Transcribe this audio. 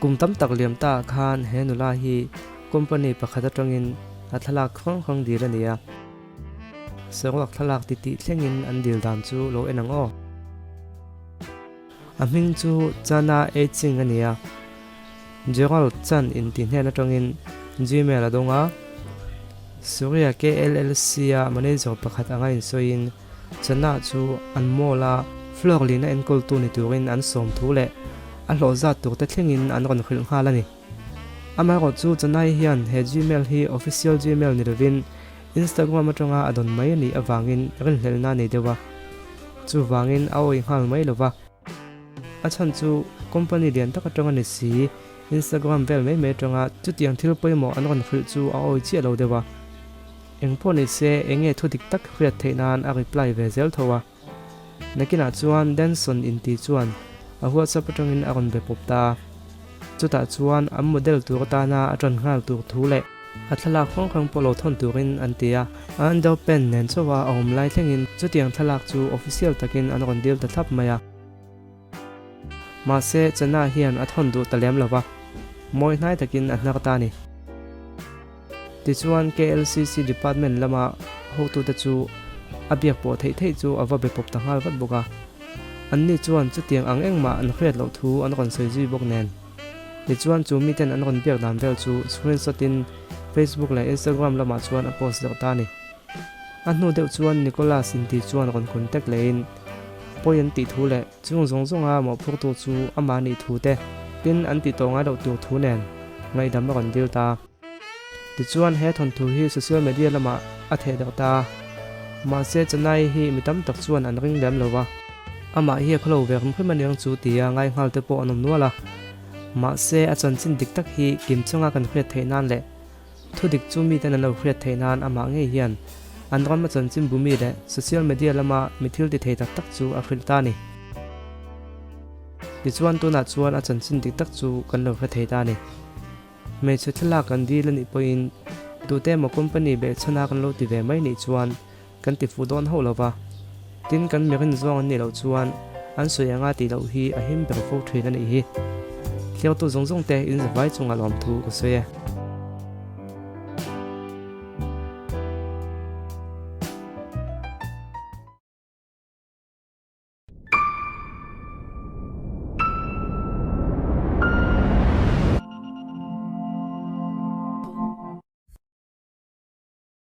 Kum tam tak liam ta ah khan he nula hi company pakhat atangin a thlalak hrang hrang dil a ni a. Saruak thlalak ti tih thlengin an dil dan chu lo en ang aw. A hming chu Chana Eiching a ni a. Gerald Chan inti hnen atangin Gmail a dawng a. Surya KLLC-a manager pakhat anga insawiin Chana chu an mall-a floor lina enkawltu ni turin an sawm thu leh a hlawh zat turte thlengin an rawn hrilh nghal a ni. Amaherawhchu Chanai hian he Gmail hi official Gmail ni lovin Instagram atanga a dawn mai a nih avangin rinhlelhna a nei deuh a, chuvangin a awih nghal mai lo va. A chhan chu company lian tak atanga ni si, Instagram vel mai mai atanga chutiang thil pawimawh an rawn hrilh chu a awih chiah lo deuh a. Engpawh ni se enge thu dik tak hriat theih nan a reply ve zel tho a. Nakinah chuan Danson inti chuan a WhatsApp atangin a rawn be pawp ta. Chutah chuan an model tur atana a ṭan nghal tur thu leh a thlalak hrang hrang pawh lo thawn turin an ti a. A underpant nen chauha a awm lai thlengin chutiang thlalak chu official takin an rawn dil ta thlap mai a. Mahse, Chana hian a thawn duh ta lem lo va, mawi hnai takin a hnar ta a ni. Tichuan, KLCC department lama hotute chu a biak pawh theih theih chu a va be pawp ta nghal vat bawk a. Anni chuan chutiang ang engmah an hriat loh thu an rawn sawi zui bawk nen. Tichuan chu miten an rawn biak dan vel chu screenshot in Facebook leh Instagram lamah chuan a post deuh ta a ni. A hnu deuh chuan Nicholas inti chuan rawn contact lehin pawi an tih thu leh chung zawng zawnga mawhphurtu chu amah nih thu te tin an tih tawh ngai loh tur thu nen ngaihdam a rawn dil ta. Tichuan he thawnthu hi social media lamah a theh deuh ta. Mahse Chennai hi mi tam tak chuan an ring lem lo va, amah hi a khawlo ve hrim hrim aniang chu tia ngai nghal te pawh an awm nual a. Mahse a chanchin dik tak hi kim chunga kan hriat theih nan leh thu dik chu miten an lo hriat theih nan amah ngei hian an rama chanchin bumi leh social media lama mi thil ti thei tak tak chu a hrilh ta a ni. Tichuan tunah chuan a chanchin dik tak chu kan lo hre thei ta a ni. Hmeichhe thlalak kan dil a nih pawhin tute emaw company behchhana kan lo ti ve mai nih chuan kan ti fuh dawn hauh lo va. Tin, kan mirin zawng an nih loh chuan an sawi anga tih loh hi a him ber fo thin a nih hi. Thliartu zawng zawng te in zavai chungah lawmthu ka sawi e.